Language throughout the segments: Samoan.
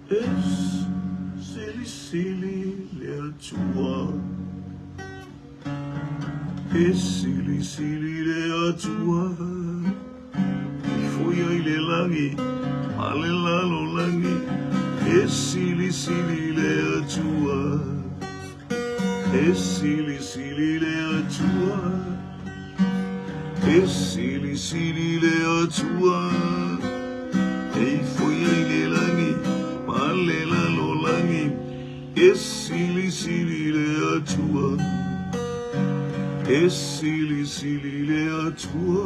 E silisili le Atua. E silisili le Atua. I foia i le lagi ma le lalolagi. E silisili le Atua. E silisili le Atua. E silisili le Atua. E foia i le lagi ma le lalolagi. E silisili le Atua. E silisili le Atua.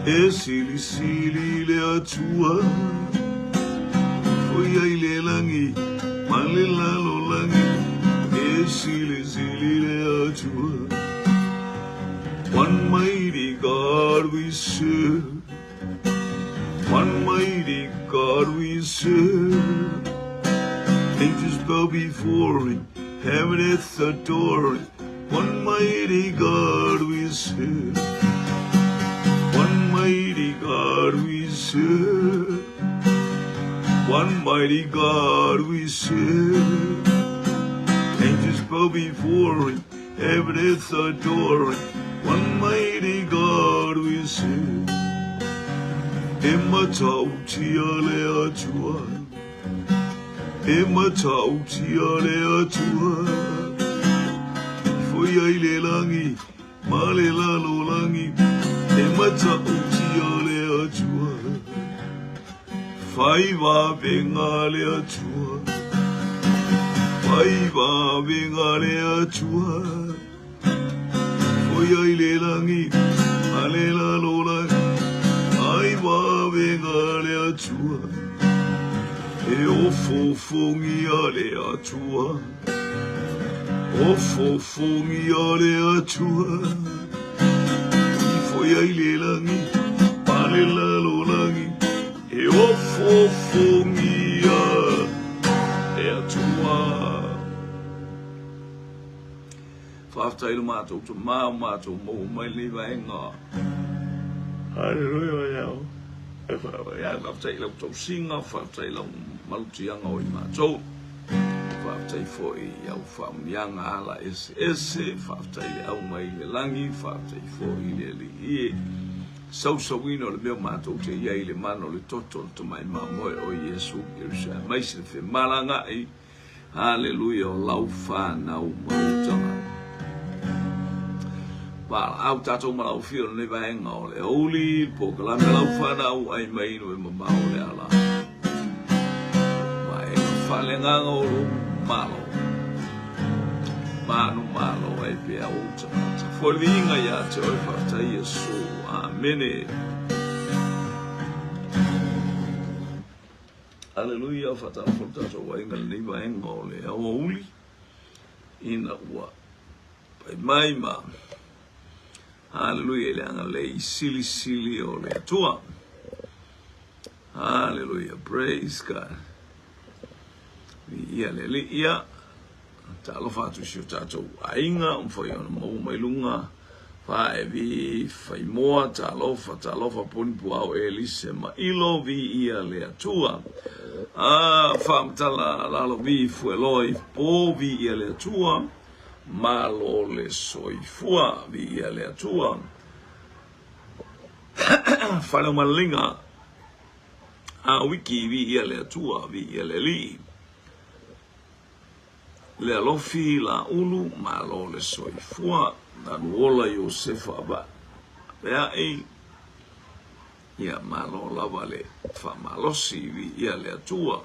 E silisili le Atua. Foia i le lagi ma le lalolagi. E silisili le Atua. One mighty God we serve. One mighty God we serve. Angels bow before him, heaven and earth adore him. One mighty God we serve. One mighty God we serve. One mighty God we serve. Angels bow before him, heaven and earth adore him. One mighty God we serve. E matautia le Atua. E matautia le Atua. I foia i le lagi ma le lalolagi. E matautia le Atua. Whai vavenga le Atua. Whai vavenga le Atua. Foia i le lagi ma le lalolagi. Whai vavenga le Atua. E ofofongia le Atua. Ofofongia le Atua. I foia i le lagi ma le lalolagi. E ofofongia le Atua. Faafetai lo matou tama o matou maua mai lenei vaega. Haleluia iau. Faafetai i lau tausiga, faafetai i lau malutiaga o i matou. Faafetai foi i au faamanuiaga ala eseese, faafetai i le au mai le lagi, faafetai foi i le Alii e sausauina o le mea o matou te i ai i le mana o le toto o le Tamai Mamoe o Iesu Keriso aemaise le femalagaai, haleluia, o lau fanau mautaga. Valaau tatou ma lau afio i lenei vaega o le aoauli, le polokalame lau fanau ai mai inu e mamao le ala. Vaega faaleagaga o lou malo. Manu malo ai pea ou tagata. Foi le viiga ia te oe faafetai Iesu. Amene. Aleluia, faatalofa le tatou aiga i lenei vaega o le aoauli ina ua pai mai ma Haleluia i le agalelei silisili o le Atua. Haleluia, praise God. Viia le Alii. Ia, talofa atu i si o tatou aiga, ua mafai ona maua mai luga Faevi, Faimoa, talofa, talofa, Poni Puao, Elise ma Ilo, viia le Atua. Ah, faamatala lalo vi fueloa i po, viia le Atua. Malo le soifua, viia le Atua. Faleomaliga a wiki, viia le Atua, viia le Alii. Le alofi la ulu, malo le soifua. Naluola Iosefa va vea'i, ia malo lava le faamalosi, viia le Atua.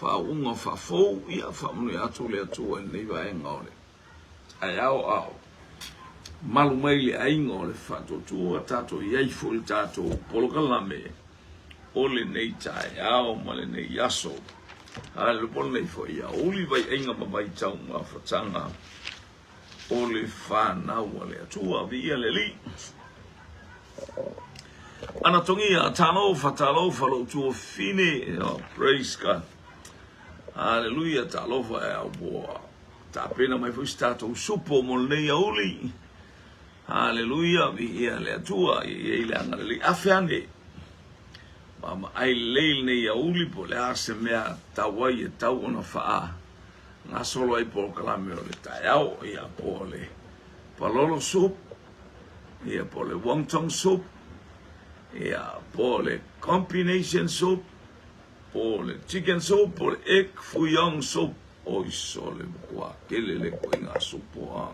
Faauuga faafou, ia faamanuia atu le Atua i lenei vaega o le taeao a o malu mai le aiga o le faatuatua, tatou i ai foi le tatou polokalame o lenei taeao ma lenei aso. A le po lenei foi ia uli vaiaiga ma vaitau mafataga o le fanau a le Atua. Viia le Alii. Anatongia, talofa, talofa lou tuafine. Oh, praise God. Hallelujah, talofa e au boa. Tapena mai foi se tatou supo mo lenei auli. Haleluia, viia le Atua, ia i ai le agalelei. Afe ane, vaavaai lelei lenei auli po o le a se mea tau ai e tau ona faa gasolo ai polokalame o le taeao, ia po o le palolo soup, ia po o le wonton soup, ia po o le combination soup, po o le chicken soup, po o le egg fouillon soup. Oi sole matua tele le koiga supo a.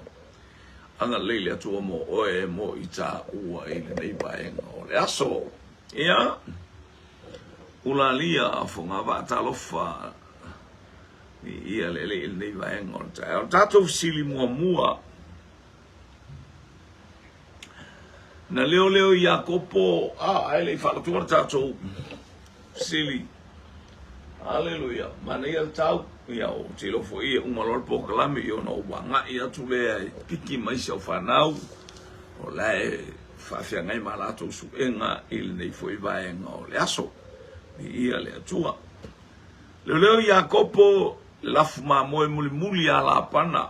Agalelei le Atua mo oe mo i taua i lenei vaega o le aso. Ia, ulalia fogavaa talofa i ia le alii i lenei vaega o le taeao. O le tatou fesili muamua, na leoleo Iakopo, a, ae le i faalotoa le tatou fesili. Aleluia, manaia le tau. Ia, ou te iloa foi e uma loa le polokalame ia ona ou agai atu lea e piki mai si au fanau o la e faafeagai ma latou suega i lenei foi vaega o le aso. Viia le Atua. Leoleo Iakopo le lafu mamoe mulimuli a Lapana.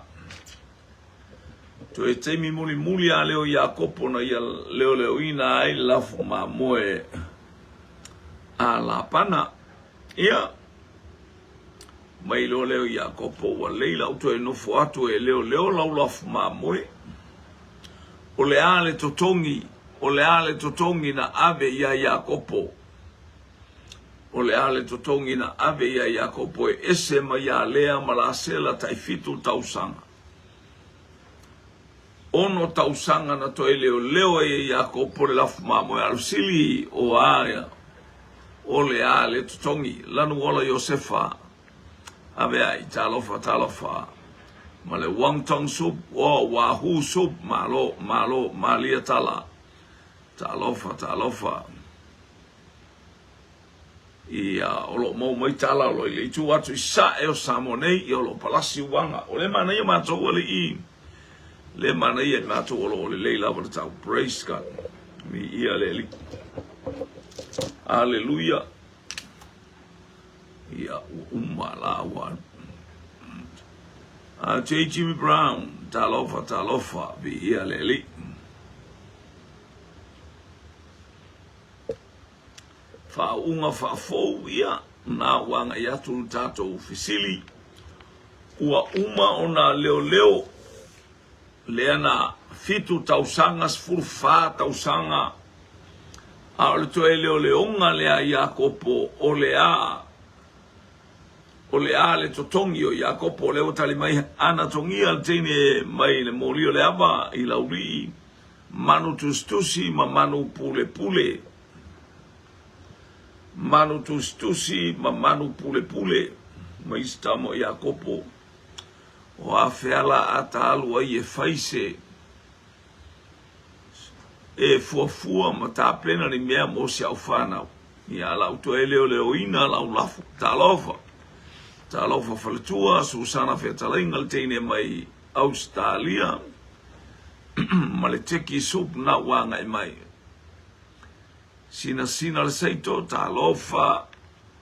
Toe taimi mulimuli a lea o Iakopo na ia leoleoina ai le lafu mamoe a Lapana. Ia, mai loa lea o Iakopo, ua lei lau toe nofo atu e leoleo lau lafu mamoe. O le a le totogi, o le a le totogi na ave iā Iakopo? O le a le totogi na ave iā Iakopo e ese mai iā Lea ma Lasela tai 7 tausaga? 6 tausaga na toe leoleo ai e Iakopo le lafu mamoe a Lusili, o a o le a le totogi. Lanu ola Iosefa, ave ai, talofa, talofa. Ma le wonton soup, o wahoo soup, malo, malo, malia tala. Talofa, talofa. Ia, o lo o mau mai tala o lo o i le itu atu i sae o Samoa nei, ia o lo o palasi uaga. O le manaia matou alii, le manaia i matou o lo o lelei lava le tau. Praise God. Viia le Alii. Aleluia. Ia, ua uma la ua. J. Jimmy Brown, talofa, talofa, viia le Alii. Faauuga faafou ia na ua agai atu le tatou fesili. Ua uma ona leoleo lea na 7 tausaga, 14 tausaga, a o le toe leoleoga lea a Iakopo o le a, o le a le totogi o Iakopo. O lea ua tali mai ana togia le teine mai le moli o le ava i Laulii, manu tusitusi ma manu pulepule. Manu tusitusi ma manu pulepule ma isi tama o Iakopo. O afea la a ta alu ai e fai se e fuafua ma tapena ni mea mo si au fanau. Ia lau toe leoleoina lau lafu. Talofa. Talofa faletua, Susana Fetalaiga le teine mai Ausetalia ma le teki soup na ua agai mai. Sinasina le saito, talofa,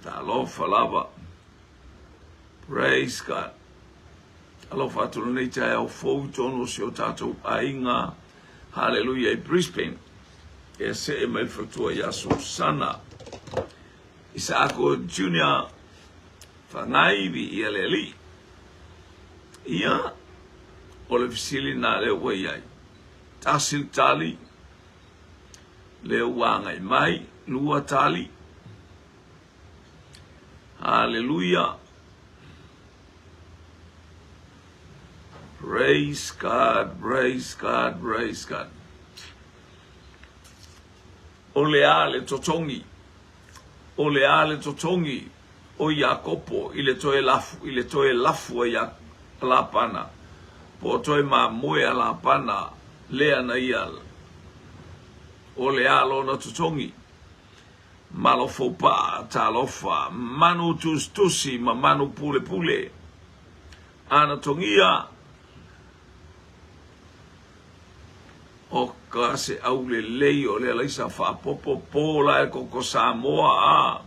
talofa lava. Praise God. Alofa atu lenei taeao fou i tonu o si o tatou aiga. Hallelujah i Brisbane. E see mai le faletua ia Susana. Isaako Junior Fagaivi ia le alii. Ia, o le fesili na lea ua i ai. Tasi le tali, lea ua agai mai, lua tali. Haleluia. Praise God, praise God, praise God. O le a le totogi, o le a le totogi o Iakopo i le toe lafu, i le toe lafu a ia Lapana, po o toe mamoe a Lapana lea na ia, o le a lona totogi. Malofoupa'a, talofa, manu tusitusi ma manu pulepule, ana togia o ka se aulelei o le alaisa faapopo po la e koko Samoa a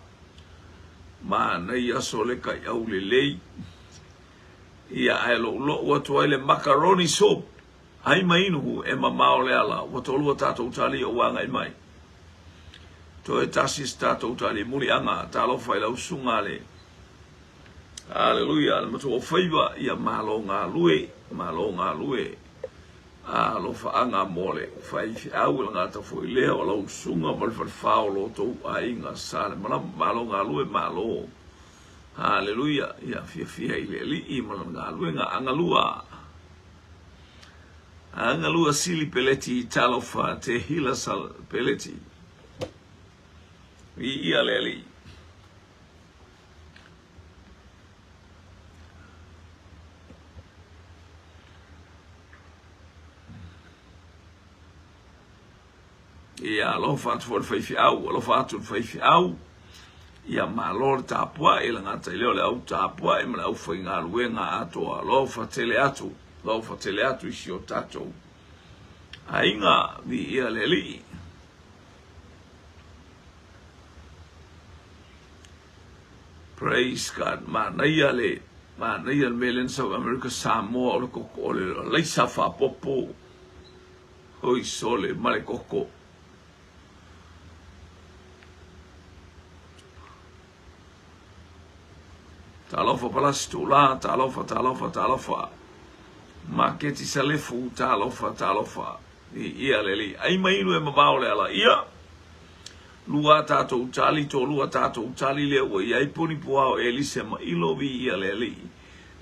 manaia aso le kai aulelei. Ia, ae loulou atu ai le macaroni soup. Ai ma inu e mamao le ala, ua toalua tatou tali o ua agai mai. Toe tasi se tatou tali muliaga, talofa i lau susuga le Haleluia, le matua o faiva, ia malo galue, malo galue. Alofaaga mo le faifeau e le gata foi lea o lau susuga ma le falefa o lo outou aiga Salemalama. Malo galue, malo. Haleluia, ia fiafia i le Alii ma lana galuega. Agalua. Agalua sili peleti talofa te hila sal peleti. Viia le Alii. Ia alofa atu foi le faifeau, alofa atu le faifeau. Ia malo le tapuai, le gata i lea o le au tapuai ma le aufaigaluega atoa. Alofa tele atu, alofa tele atu i si o tatou aiga, viia le Alii. Praise God. Manaia le manaia le mea lea na sau Amerika Samoa o le koko o le alaisa faapopo. Hoi sole ma le koko. Talofa Palasi Tuula, talofa, talofa, talofa. Maketi Salefu, talofa, talofa. Ia le Alii. Ai mai inu e mamao le ala. Ia! Lua tatou tali, toalua tatou tali lea ua i ai poni puao Elise ma Ilo, viia le Alii.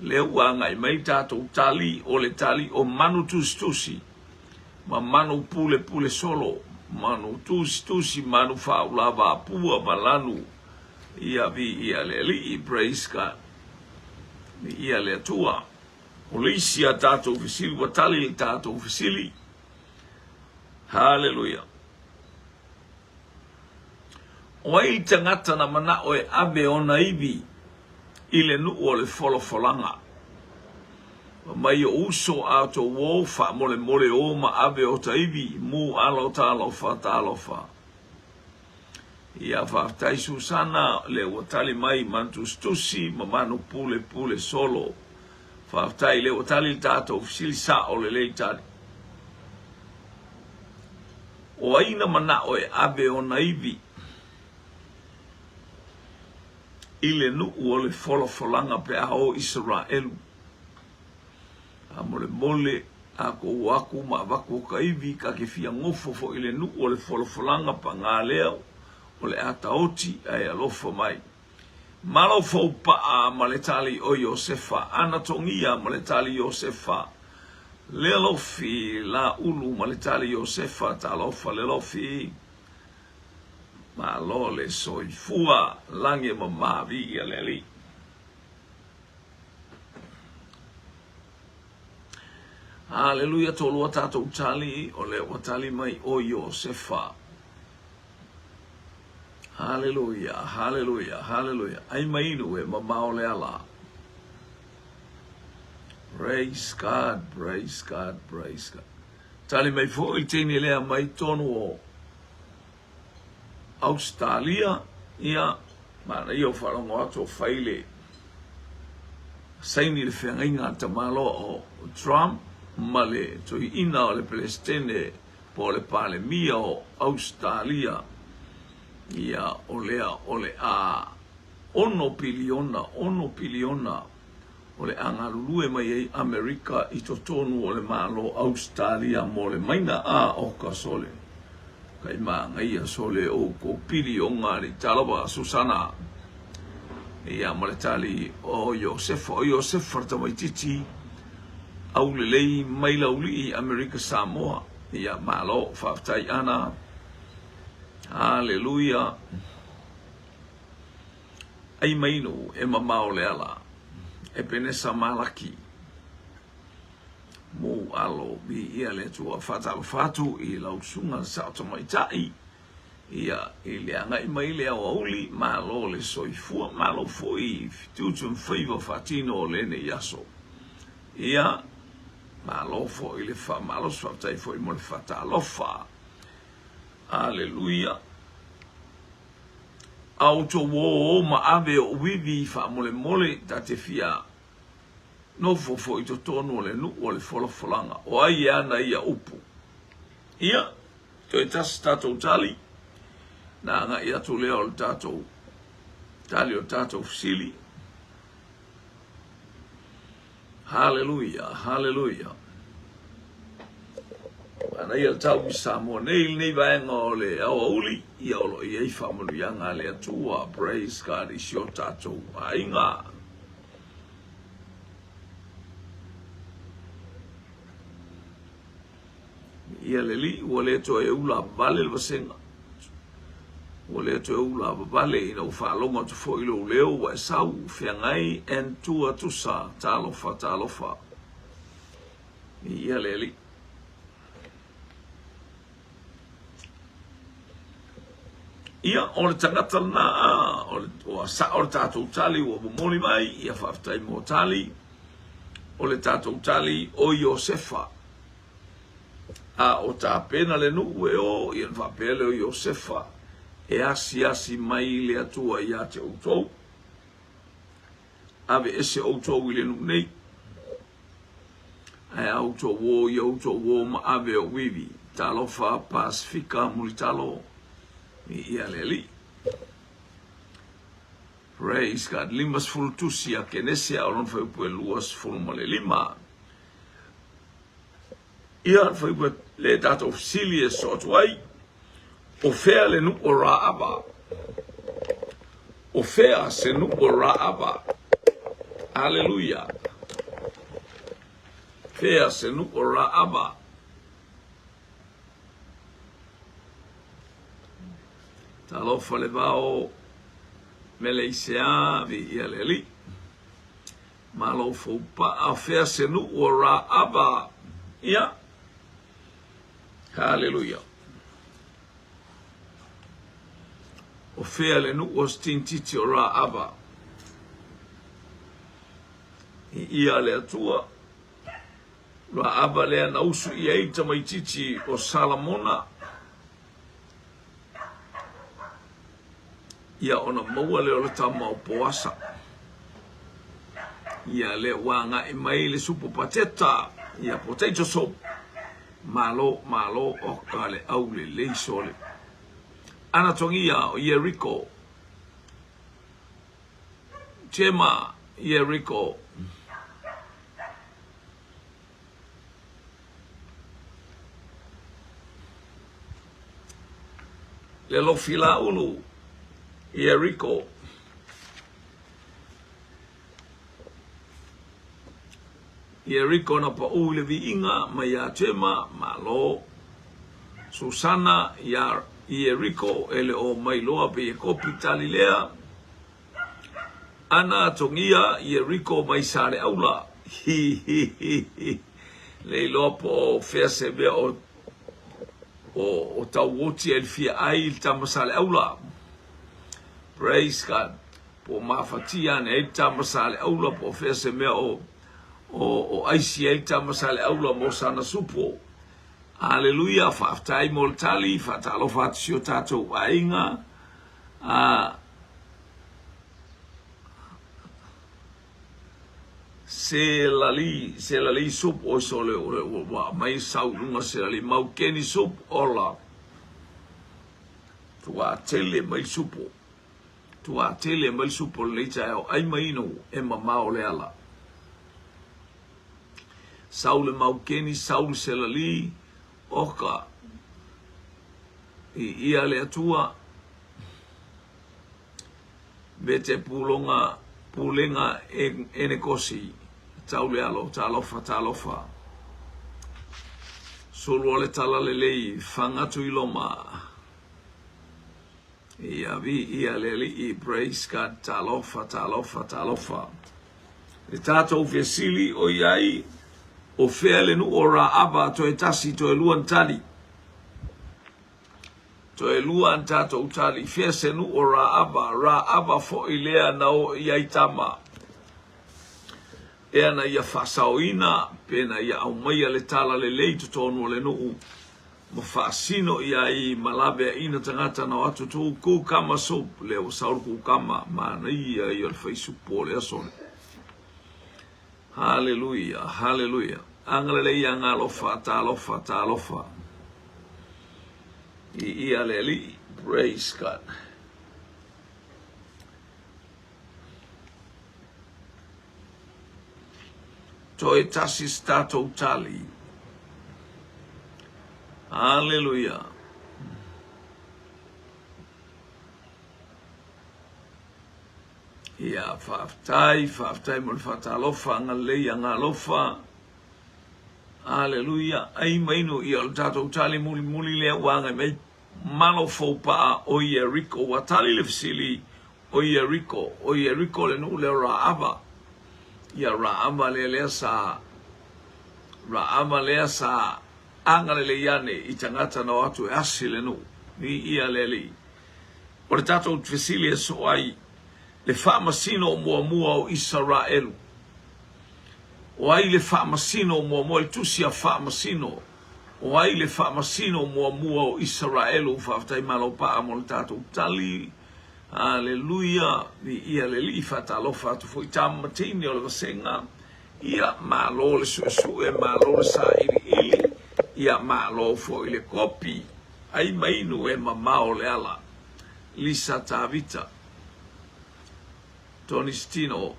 Lea ua agai mai tatou tali, o le tali o manu tusitusi ma manu pulepule solo, manu tusitusi, manu faaulava apua ma lanu. Ia viia le Alii, praise God. Viia le Atua. O le isi a tatou fesili ua tali le tatou fesili. Haleluia. O ai le tagata na manao e ave ona ivi i le nuu o le folafolaga? Fai mai o uso a outou o, faamolemole o ma ave ota ivi, mu alo talofa talofa. Ia faafetai Susana le ua tali mai manu tusitusi ma manu pulepule solo. Faafetai le ua tali le tatou fesili sao lelei tali. O ai na manao e ave ona ivi i le nuu o le folafolaga pe a o Isaraelu? Faamolemole a kou aku ma avatu o ka ivi ka ke fia gofo foi i le nuu o le folafolaga paga lea o le a taoti ae alofa mai. Malo fou paa ma le tali o Iosefa, Anatogia ma le tali Iosefa, Lealofi la ulu ma le tali Iosefa, talofa Lealofi, malo le soifua, lagi e mama viia le Alii. Aleluia, toalua tatou tali, o lea ua tali mai o Iosefa. Haleluia, haleluia, haleluia. Ai mai inu e mamao le ala. Praise God, praise God, praise God. Tali mai foi teine lea mai tonu o Ausetalia, ia, manaia o faalogo atu o fai le saini le feagaiga a le tamaloa o Trump ma le toeaina o le Peresetene po o le Palemia o Ausetalia, ia, o lea o le a ono piliona, ono piliona o le a galulue mai ai Amerika i totonu o le Malo Ausetalia mo le maina a o ka sole. Kai magaia sole oukou pili o nga li talofa Susana. Ia ma le tali o Iosefa, o Iosefa le tamaititi aulelei mai laulii Amerika Samoa. Ia malo, faafetai Ana. Haleluia. Ai mai inu e mamao le ala, Epenesa Malaki. Mou alo viia le Atua faatalofa atu i lau susuga sao tamaitai ia i le agai mai le aoauli malo le soifua malo foi i tiute ma faiva faatino o lenei aso ia malo foi le faamalosi faafetai foi mo le faatalofa aleluia a outou o o ma ave o uivi faamolemole ta te fia. Nofo foi i totonu o le nuu o le folafolaga. O ai e ana ia upu? Ia, toe tasi tatou tali, na agai atu lea o le tatou tali o le tatou fesili. Haleluia, haleluia. Manaia le tau i Samoa nei lenei vaega o le aoauli, ia o lo o i ai faamanuiaga a le Atua. Praise God i si o tatou aiga. Ia le Alii, ua le toe ula vale le vasega. Ua le toe ula vale ina ua faalogo atu foi lou leo ua e sau, feagai and tua tusa, talofa, talofa. Ia le Alii. Ia, o le tagata lena, o le, ua sao le tatou tali ua momoli mai, ia faafetai mo tali. O le tatou tali o Iosefa. A o tapena le nuu e o, ia ona faapea lea o Iosefa, e asiasi mai le Atua ia te outou. Ave ese outou i le nuu nei. Ae a outou o, ia outou o ma ave ou ivi. Talofa Pasefika Mulitalo, viia le Alii. Praise God. 50 tusi a Kenese a o lona fuaiupu e 25. Ia le fuaiupu le tatou fesili e sosoo atu ai, o fea le nuu o Raaba? O fea se nuu o Raaba? Aleluia. Fea se nuu o Raaba? Talofa le vao mele i se a, viia le Alii. Malo foupa'a, fea se nuu o Raaba? Ia. Haleluia. O fea le nuu o se o Raaba? I ia le Atua. Raaba lea na usu i ai tamaitiiti o Salamona. Ia ona maua lea o le tama o Poasa. Ia lea ua agai mai le supo pateta, ia potato soup. Malo, malo, oka le aulelei sole. Anatogia o Ieriko. Tema, Ieriko. Le lofi lāulu, Ieriko. Ieriko na paʻū i le viiga mai iā Tema, malo. Susana iā Ieriko e le o mai loa pe Iakopi tali lea. Ana togia Ieriko mai Saleaula. Hi hi hi hi. Le iloa po o fea se mea o o, o tauoti ai le fia ai i le tama Saleaula. Praise God. Po o mafatia ane ai le tama Saleaula po o fea se mea o o, o aisi ai le tama Saleaula mo sana supo. Aleluia, faafetai mo le tali, faatalofa atu si o tatou aiga. A selali, selali sup oi sole ua ua mai sau i luga selali mau keni sup ola. Tua tele mai supo. Tua tele mai supo lenei taeao ai mai inu e mamao le ala. Sau le mau keni, sau le selali, oka i ia le Atua me te pulonga pulega enekosi tau le alo talofa talofa sulu o le tala lelei fagatu i loma ia vi ia le alii praise God talofa talofa talofa le tatou fesili o iai o fea le nuu o Raaba toe tasi toe lua na tali Toe lua ana tatou tali, fea se nuu o Raaba, Raaba foi lea na oo i ai tama. Ea na ia faasaoina, pe na ia aumaia le tala lelei i totonu o le nuu, ma faasino i ai ma laveaina tagata na o atu tuu kukama soup, lea ua sau le kukama, manaia ia o le fai supo o le aso lea. Haleluia, haleluia. Agalelei ia Galofa, talofa, talofa. I ia le Alii. Praise God. Toe tasi se tatou tali. Haleluia. Ia, faafetai, faafetai mo le faatalofa, agalelei, agalofa. Aleluia. Ai ma inu, ia o le tatou tali mulimuli lea ua agai mai malo foupaa o Ieriko. Ua tali le fesili o Ieriko. O Ieriko le nuu lea o Raava. Ia Raava lea lea sa Raava lea sa agalelei ane i tagata na o atu e asi le nuu. Viia le Alii. O le tatou fesili e soo ai le faamasino muamua o Isaraelu. O ai le faamasino muamua, le tusi a faamasino? O ai le faamasino muamua o Isaraelu? Faafetai malo paa mo le tatou tali. Aleluia, viia le Alii, faatalofa atu foi tama ma teine o le vasega. Ia, malo le suesue, malo le sailiili, ia malo foi le kopi. Ai ma inu e mamao le ala. Lisa Tavita. Tony Stino.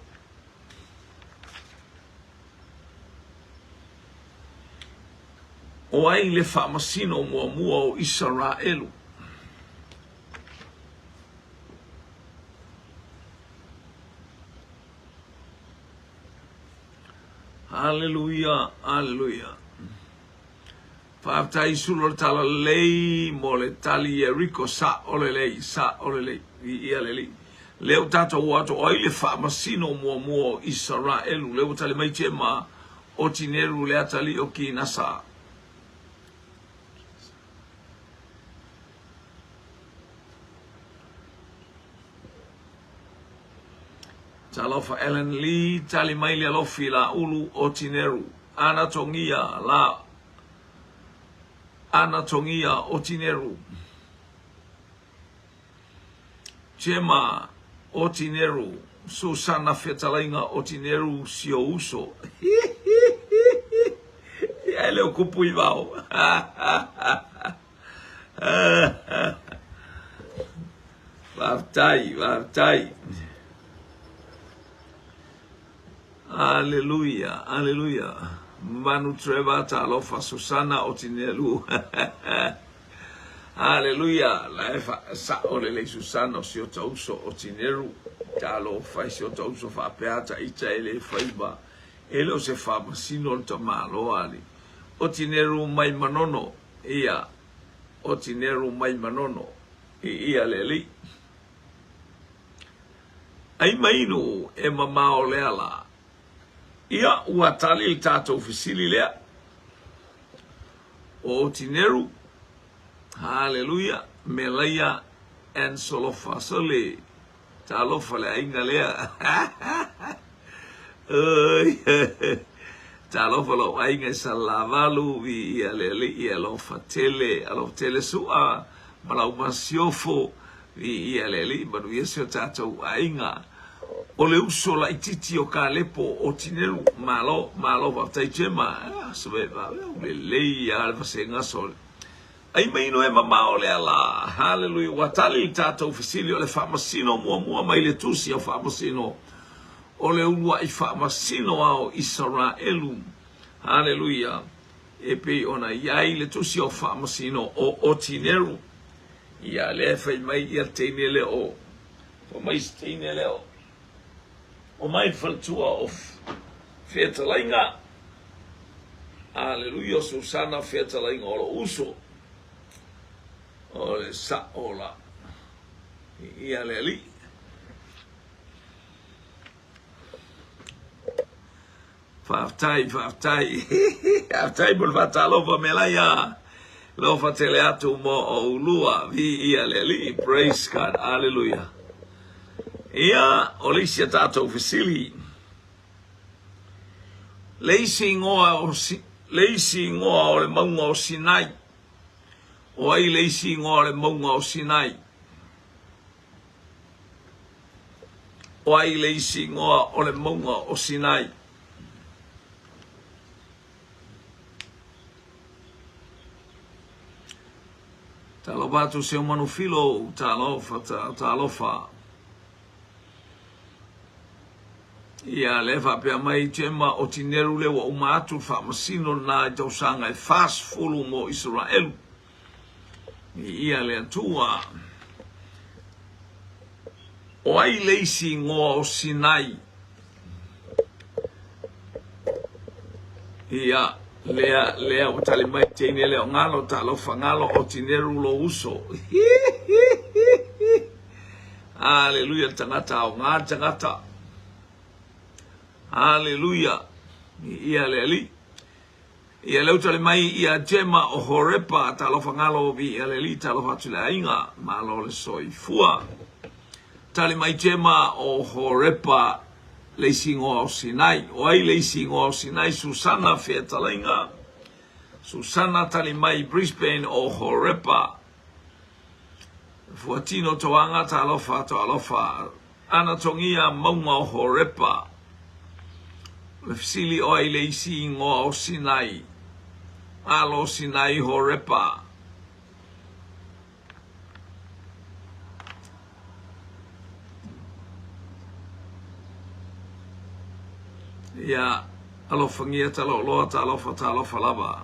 O ai le faamasino muamua o Isaraelu? Haleluia, haleluia. Faafetai Sulu o le Talalelei mo le tali Ieriko sa'o lelei, sa'o lelei, viia le Alii. Lea ua tatou o atu o ai le faamasino muamua o Isaraelu, lea ua tali mai Jema o Tineru le atalii o Kinasa. Talofa Ellen Lee, tali mai le alofi Laulu o Tineru. Ana Tongia la Ana Tongia o Tineru. Gemma o Tineru. Susana Fetalaiga o Tineru si o uso. Ia e le o kupu i vao. Faafetai, faafetai. Aleluia, aleluia. Manu Trevor, talofa Susana o Tinelu. Aleluia, la e fa sa'o lelei Susana o si ota uso o Tineru. Talofa i si ota uso faapea ta ita e le faiva. E le o se faamasino le tamaloa ali. O Tineru mai Manono, ia, o Tineru mai Manono, i ia le alii. Ai ma inu e mamao le ala. Ia, ua tali le tatou fesili lea. O Otineru, haleluia, Melaia and Solofa. Sole, talofa le aiga lea. Oi, talofa lou aiga i Salelavalu, viia le Alii, alofa tele, alofa tele Sua ma lau masiofo. Viia le Alii, manuia si o tatou aiga. O le uso laititi o Kalepo o Tineru. Malo, malo faafetai Gemma. Ah, sove vave au lelei a le vasega sole. Ai mai ino e mamao le ala. Haleluia. Ua tali le tatou fesili o le faamasino muamua mai le tusi o faamasino o le uluai faamasino ao Isaraelu. Haleluia. E pei ona i ai le tusi o faamasino o Otineru. Ia lea e fai mai ia le teine lea o fai mai se teine lea o o mai le faletua o Fetalaiga. Aleluia, o Susana Fetalaiga o lou uso. O le sa'o la. Ia le Alii. Faafetai, faafetai. Faafetai mo le faatalofa Melaia. Lofa tele atu mo oulua. Viia le Alii. Praise God. Hallelujah. Ia, o le isi a tatou fesili. Le isi ingoa o, le isi ingoa o le mauga o Sinai. O ai le isi ingoa o le mauga o Sinai? O ai le isi igoa o le mauga o Sinai? Talofa atu Seumanu Filo, talofa, talofa. Ia, lea faapea mai Gemma o Tineru lea ua uma atu le faamasino lena i tausaga e 40 mo Isaraelu. Ia le Atua. O ai le isi igoa o Sinai? Ia, lea, lea ua tali mai teine lea o Galo, talofa Galo, o Tineru lou uso. Aleluia, le tagata aoga le tagata. Aleluia, ia le Alii. Ia lea ua tali mai ia Jema o Horepa, talofa Galo, viia le Alii, talofa atu i le aiga, malo le soifua. Tali mai Jema o Horepa, le isi igoa o Sinai. O ai le isi igoa o Sinai? Susana Fetalaiga. Susana tali mai Brisbane o Horepa. Fuatino Toaga, talofa alofa. Ana Togia, mauga o Horepa. O le fesili o ai le isi igoa o Sinai? Alo Sinai Horepa. Ia, alofagia Talaoloa, talofa, talofa lava.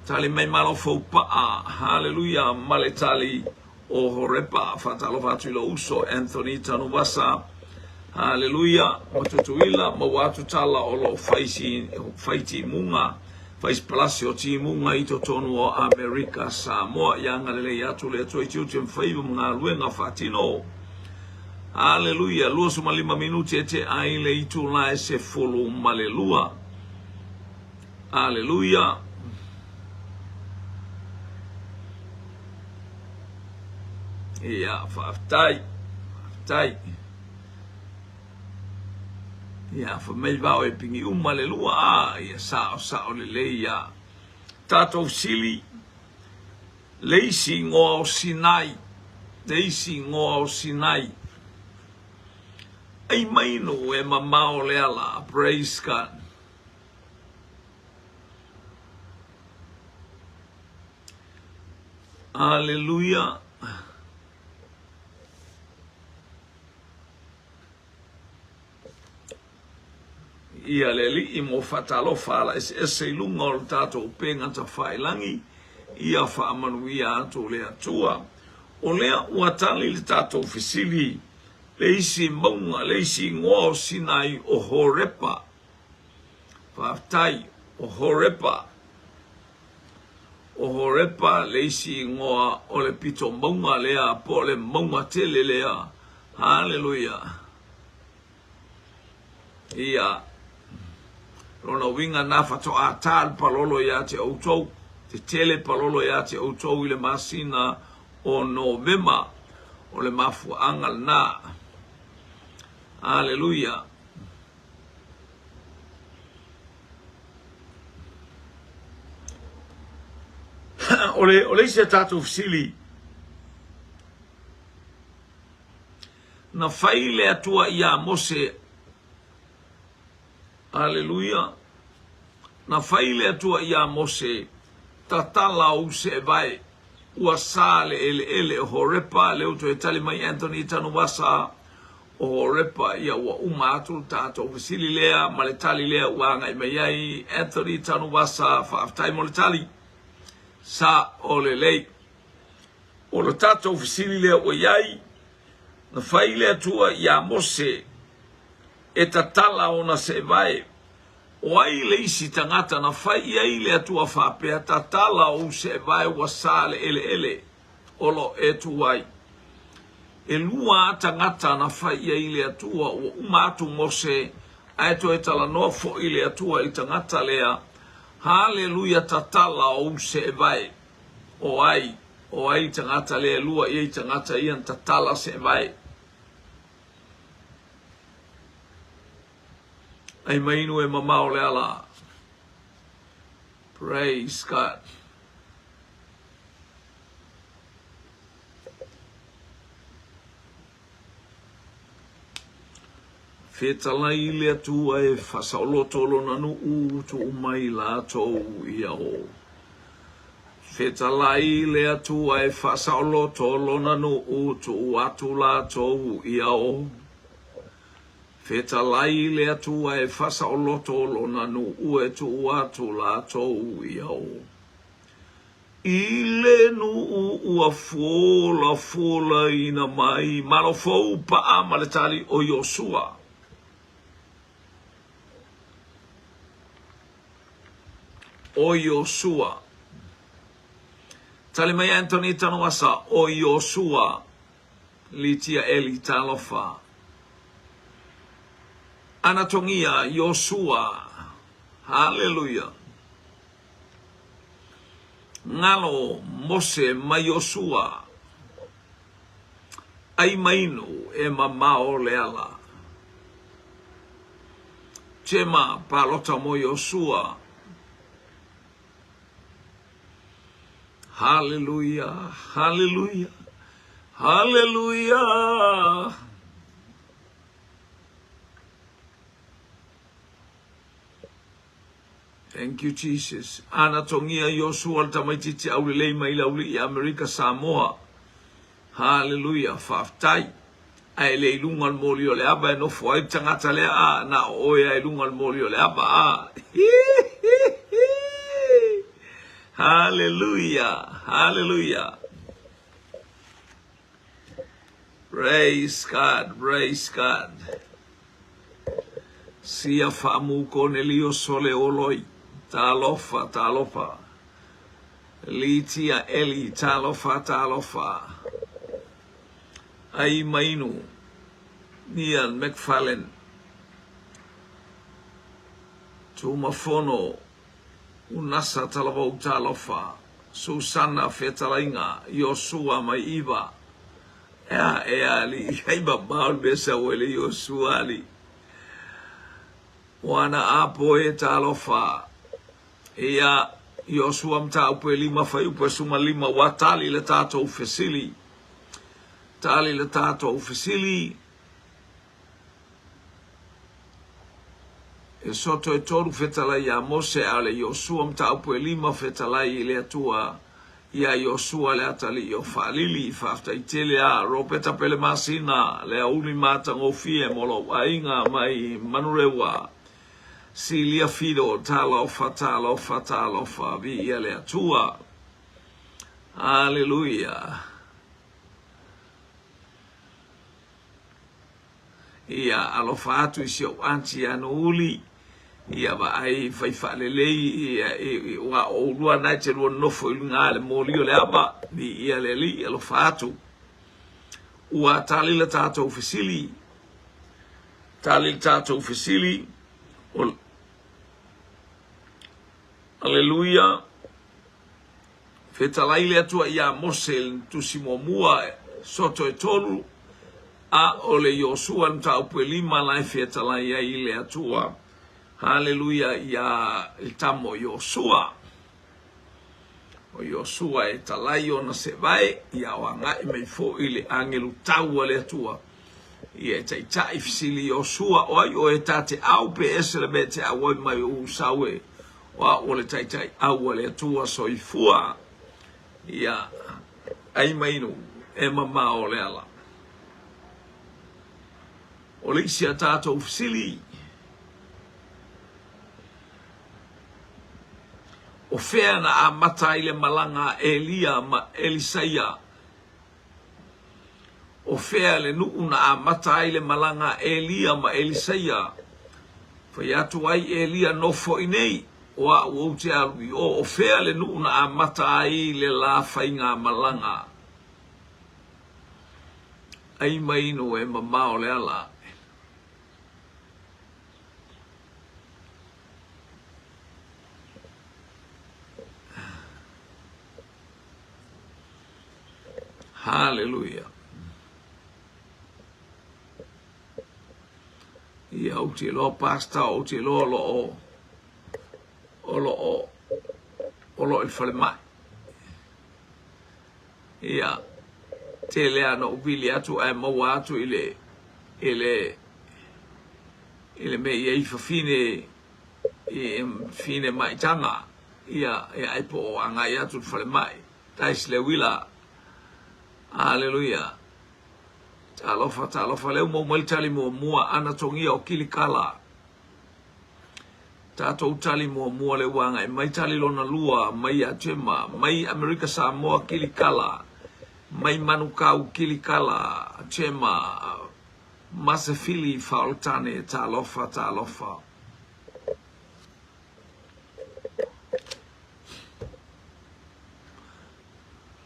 Tali mai Malo Foupaa, haleluia, ma le tali o Horepa. Faatalofa atu i lou uso Anthony Tanuvasa, haleluia, ma Tutuila, maua atu tala o lo o fai timuga, fai sipalasi o timuga i totonu o Amerika Samoa. Ia agalelei atu le Atua i tiute ma faiva ma galuega faatino. Haleluia, 25 minute e tea ai le itula e 12. Aleluia. Ia, faafetai. Faafetai. Ia, fa mai vao e pingi uma le lua, a, ia sao sao lelei ia. Tatou sili, le isi igoa o Sinai, le isi igoa o Sinai. Ai mai no e mamao le ala, praise God. Aleluia. Ia le Alii mo faatalofa ala eseese i luga o le tatou upega tafailangi, ia faamanuia atu le Atua. O lea ua tali le tatou fesili, le isi mauga, le isi igoa o Sinai o Horepa. Faafetai, o Horepa. O Horepa le isi igoa o le pito mauga lea, po o le mauga tele lea. Haleluia. Ia, lona uiga na faatoa ta le palolo iā te outou, tetele palolo iā te outou i le masina o Novema. O le mafuaaga lena. Haleluia. O le, o le isi a tatou fesili, na fai le Atua iā Mose, aleluia, na fai le Atua iā Mose, tatala ou seevae, ua sa le eleele o Horepa, lea ua toe tali mai Anthony Tanuvasa, o Horepa, ia ua uma atu le tatou fesili lea ma le tali lea ua agai mai ai Anthony Tanuvasa, faafetai mo le tali. Sa o lelei. O le tatou fesili lea ua i ai, na fai le Atua iā Mose e tatala ona seevae. O ai le isi tagata na fai i ai le Atua faapea, Tatala ou seevae ua sa le eleele o lo e tu ai? E lua a tagata na fai i ai le Atua, ua uma atu Mose, ae toe talanoa foi le Atua i le tagata lea, Haleluia tatala ou seevae. O ai? O ai le tagata lea e lua i ai tagata ia na tatala seevae? Ai mai inu e mamao le ala. Praise God. Fetalai le Atua e faasaoloto lona nuu, tuu mai latou ia o. Fetalai le Atua e faasaoloto lona nuu, tuu atu latou ia o. Fetalai le Atua e faasaoloto lona nuu e tuu atu latou ia o. I le nuu ua folafolaina mai malo fou paa ma le tali o Iosua. O Iosua. Tali mai Anthony Tanuvasa, o Iosua. Litia Eli, talofa. Anatogia, Iosua. Haleluia. Ngalo, Mose ma Iosua. Ai mainu e mamao le ala. Chema, palota mo Iosua. Haleluia, haleluia, haleluia. Thank you Jesus. Ana tongia Iosua le tamaitiiti aulelei mai le auli'i Amerika Samoa. Haleluia, faafetai. Ae le i luga o le moli o le ava e nofo ai le tagata lea a, na o oe a i luga o le moli o le ava a. Haleluia, haleluia. Praise God, praise God. Sia faamu Konelio sole oloi. Talofa, talofa. Litia Eli, talofa, talofa. Ai Mainu, Ian McFarlane. Tumafono, Unasa Talavou Talofa, Susana Fetalaiga, Iosua mai Iva. Ea, ea, alii, ai mamao le mea sau ai le Iosua, alii. Moana Apo e talofa. Ia, Iosua mataupu e 5 fuaiupu e 15 ua tali le tatou fesili. Tali le tatou fesili. E soto e tolu fetalai iā Mose, a o le Iosua mataupu e lima fetalai i le Atua iā Iosua le atalii o Faalili. Faafetai tele a Ropeta Pelemasina, le auli matagofie mo lou aiga mai Manurewa. Silia Fido, talofa, talofa, talofa, viia le Atua. Aleluia. Ia alofa atu i si ou aunty ia Nuuli, ia vaai fai faalelei ia aua o oulua na e te lua nofo i luga le moli o le ava, viia le Alii, alofa atu. Ua tali le tatou fesili, tali le tatou fesili, o Aleluia. Fetalai le Atua iā Mose i le tusi muamua, soto e tolu, a o le Iosua le mataupu e lima la e fetalai ai i le Atua. Haleluia iā le tama o Iosua. O Iosua e talai ona sevae, ia o agai mai foi le agelu tau a le Atua. Ia e taitai fesili Iosua, o ai oe ta te au pe ese le mea e te au ai mai ou sau e O au o le taitai au a le Atua soifua. Ia, ai mainu e mamao le ala. O le isi a tatou fesili, o fea na amata ai le malaga a Elia ma Elisaia? O fea le nuu na amata ai le malaga a Elia ma Elisaia? Fai atu ai Elia, Nofo i nei, o au ou te alu i o. O fea le nuu na amata ai le la faigamalaga? Ai mainu e mamao le ala. Haleluia. Ia ou te iloa pastor, ou te iloa o lo o o lo o o lo o i le falemai. Ia tele lava na ou vili atu ae maua atu i le i le i le mea i ai fafine i fine maitaga. Ia, ia ai po o agai atu i le falemai. Tais le uila. Aleluia. Talofa, talofa, lea ua maua mai le tali muamua, Anatogia o Kilikala. Tatou tali muamua lea ua agai mai, tali lona lua mai ia Gemma, mai Amerika Samoa Kilikala, mai Manukau Kilikala, Gemma, Masefili Faoltane, talofa, talofa.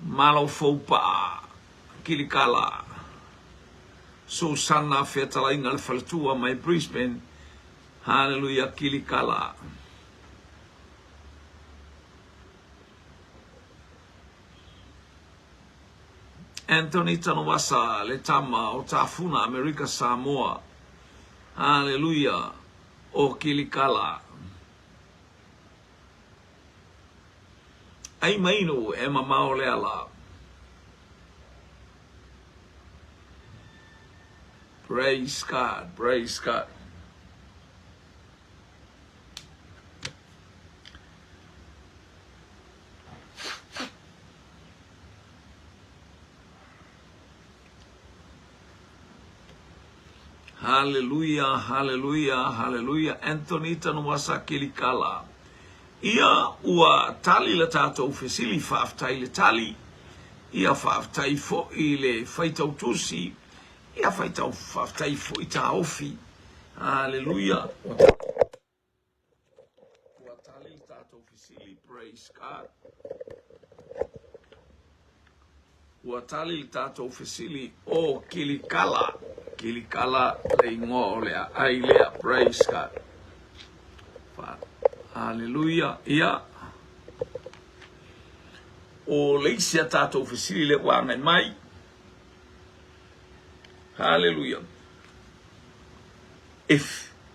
Malo Foupaa, Kilikala, Susana Fetalaiga le faletua mai Brisbane, Haleluia Kilikala. Anthony Tanuvasa le tama o Tafuna Amerika Samoa, Haleluia o Kilikala. Ai mainu e mamao le ala. Praise God, praise God. Haleluia, haleluia, haleluia. Anthony Tanuvasa Kilikala. Ia ua tali le tatou fesili, faafetai le tali. Ia faafetai foi le faitau tusi. Ia faitau faafetai foi taofi. Haleluia. Ua tali le tatou fesili, praise God. Ua tali le tatou fesili o Kilikala. Kilikala le igoa o le aai lea. Praise God. Haleluia. Ia. O le isi a tatou fesili lea ua agai mai. Haleluia. E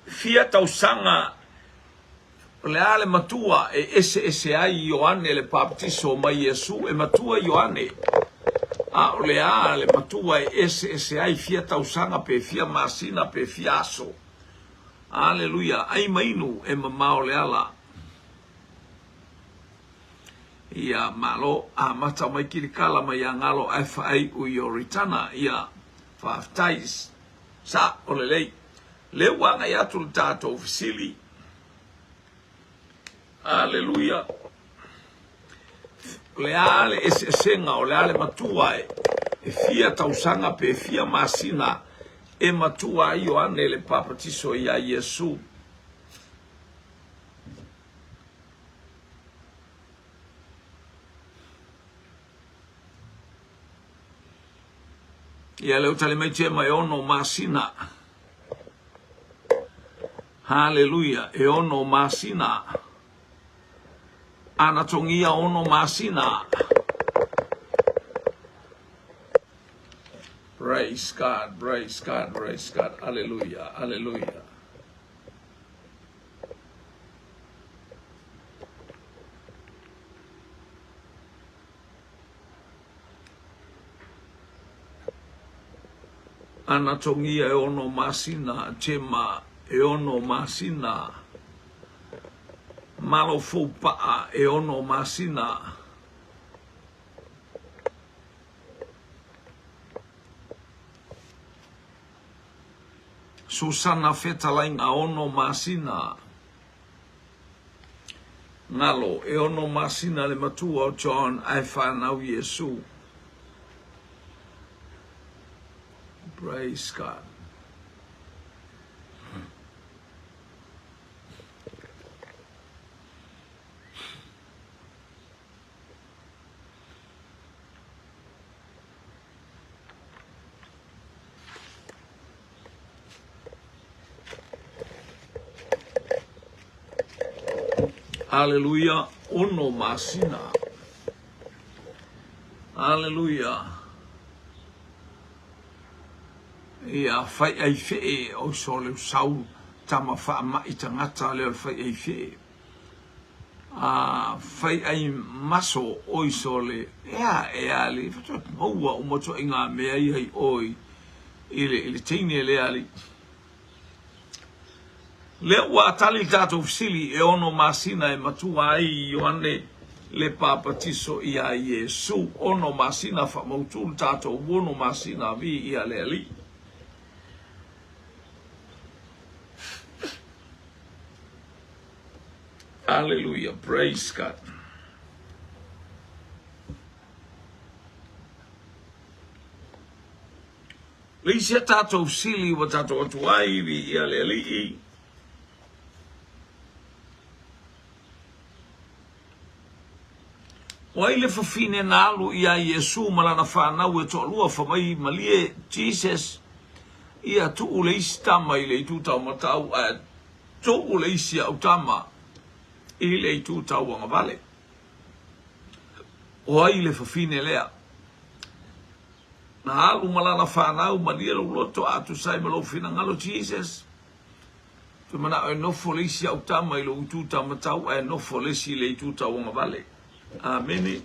fia tausaga O le a le matua e eseese ai Ioane le Papatiso mai Iesu? E matua Ioane. A o le a le matua e eseese ai fia tausaga pe fia masina pe fia aso? Aleluia! Ai mainu e mamao le ala. Ia, malo, amata mai Kilikala mai Agalo ae faaiu i Oritana. Ia, faafetai. Sa, o lelei. Lea ua agai atu le tatou fesili. Aleluia. O le a le eseesega, o le a le matua e, e fia tausaga pe fia masina e matua ai Ioane le papatiso iā Iesu. Ia lea ua tali mai Jema e ono masina. Haleluia, e ono masina. Anatogia ono masina. Praise God, praise God, praise God. Hallelujah, hallelujah. Anatongia e ono masina, Tema e ono masina, Malo Foupa'a e ono masina. Susana Fetalaiga ono masina. Ngalo, e ono masina le matua o John ae whanau Iesu. Praise God. Aleluia, ono masina. Aleluia. Ia fai ai fee o so le sau tama wha mai tangata le o fai ai fee. A fai ai maso o iso le ea ea le maua o moto i ngā mea ia i oi i le, i le teine lea alii. Lea ua tali le tatou fesili, e ono masina e matua ai Ioane le Papatiso iā Iesu. Ono masina faamautu le tatou ono masina viia le Alii. Hallelujah, praise God. Le isi a tatou sili ua tatou atu ai, viia le Alii. O ai le fafine na alu iā Iesu ma lana fanau e toalua fa mai malie Jesus ia tuu le isi tama i le itu taumatau ae tuu le isi au tama i le itu tauagavale. O ai le fafine lea? Na alu ma lana fanau malie lou loto a tusa ai ma lou finagalo Jesus. Te manao e nofo le isi au tama i lou itu taumatau ae nofo le isi i le itu tauagavale. Amene.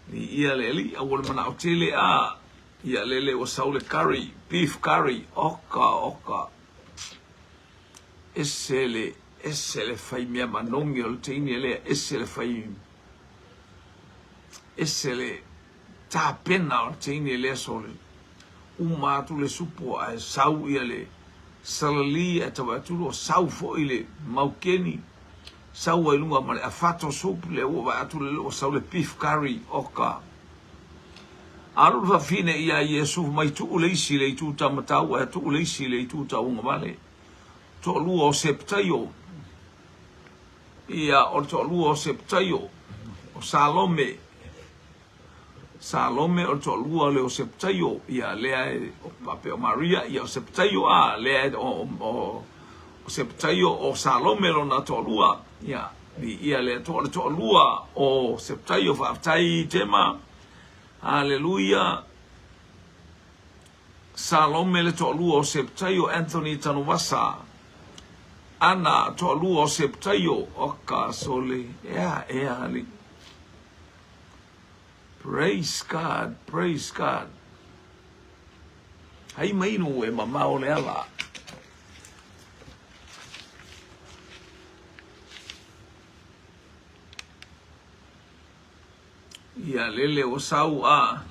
Viia le Alii, aua le manao tele a ia lele ua sau le curry, beef curry, oka oka. Ese le, ese le fai mea manogi o le teine lea, ese le fai, ese le tapena o le teine lea sole. Uma atu le supo ae sau ia le salali ae tau atu loa sau foi le maukeni sau ai luga ma le afato soup lea ua vaai atu lele ua sau le beef curry oka. Alu le fafine ia Iesu mai tuu le isi le itu taumatau ae tuu le isi le itu tauagavale. Toalua o Septaio ia o le toalua o Septaio o Salome Salome o le toalua lea o Septaio, ia lea e faapea o Maria, ia o Septaio a, lea e o Septaio o Salome lona toalua, ia viia le Atua o le toalua o Septaio, faafetai Tema, haleluia. Salome le toalua o Septaio, Anthony Tanuvasa, Ana toalua o Septaio, oka sole, ea ea alii. Praise God, praise God. Hai mai nu e mamao le ala. Ia lele o sau a.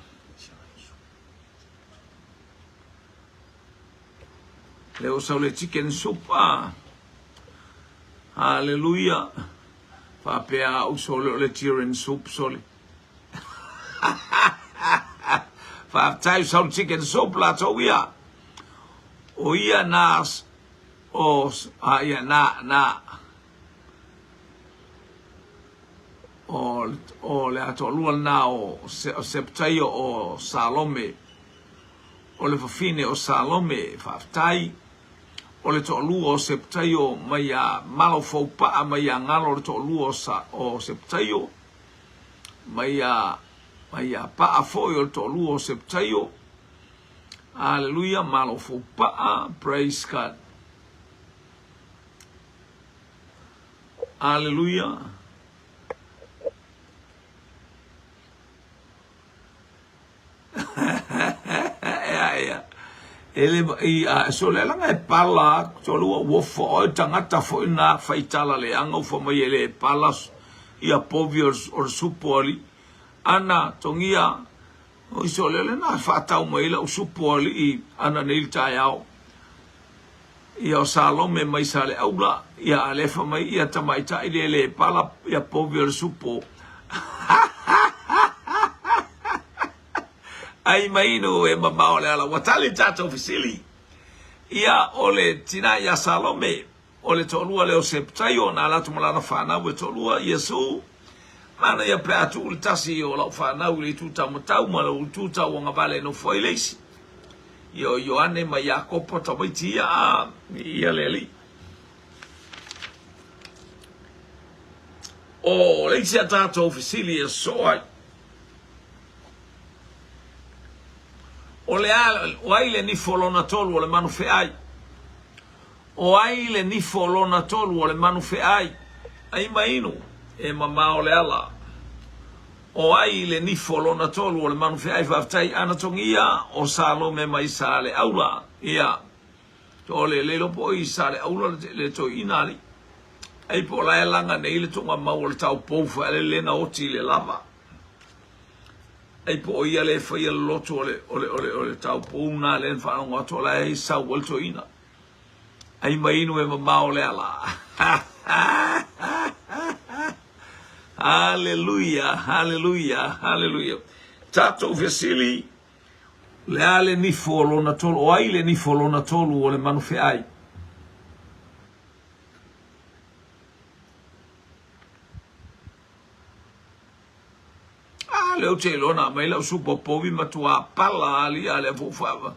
Le o sau le chicken soup a. Hallelujah. Faapea au sole o le chicken soup sole. Faafetai sau le chicken soup latou ia. O ia na o a ia na na o o le atoalua lena o o Septaio o Salome o le fafine o Salome faafetai o le toalua o Septaio mai ia Malofoupa'a mai ia Galo le toalua o, Sa, o Septaio mai ia mai ia Pa'a foi o le toalua o Septaio. Aleluia, Malofoupa'a, praise God. Aleluia. Ea, ea. E le, i, a, so le langa e pala, so lua ua fo oi tangata fo ina whaitala le anga ufa mai e le pala ia povi o, o le supo ali. Ana, tongia, o iso le le na whaatau mai la usupo ali i ana nei le taeao. Ia o Salome mai Saleaula, ia alefa mai ia tamaitai le le pala ia povi o le supo. Ai mai nu e mamao le ala. Ua tali tatou fesili. Ia o le tina ia Salome, o le toalua lea o Septaio, na ala atu ma lana fanau e toalua, Iesu, mana ia pe a tuu le tasi o lau fanau i le itu taumatau ma lou itu tauagavale e nofo ai le isi. Ia o Ioane ma Iakopo tamaiti ia a ia le Alii. O le isi a tatou fesili e soo ai. O le a, o ai le nifo lona tolu o le manu feai? O ai le nifo lona tolu o le manu feai? Ai mainu, e mamao le ala. O ai le nifo lona tolu o le manu feai? Faafetai Ana Togia o Salome mai Saleaula. Ia. To le le iloa po o i Saleaula le toeaina alii. Ai po o la e laga nei le tuugamau o le taupou foi a le le na oti i le lava. Ai po o ia le faia le loto o le, o le, o le, o le taupou na lea na faalogo atu o la e sau ai le toeaina. Ai mai inu e mamao le ala. Haleluia, haleluia, haleluia. Tatou fesili, le a le nifo o lona tolu, o ai le nifo o lona tolu o le manu feai? A lea ou te iloa na aumai lau supa o povi matua pala ali a lea foi fa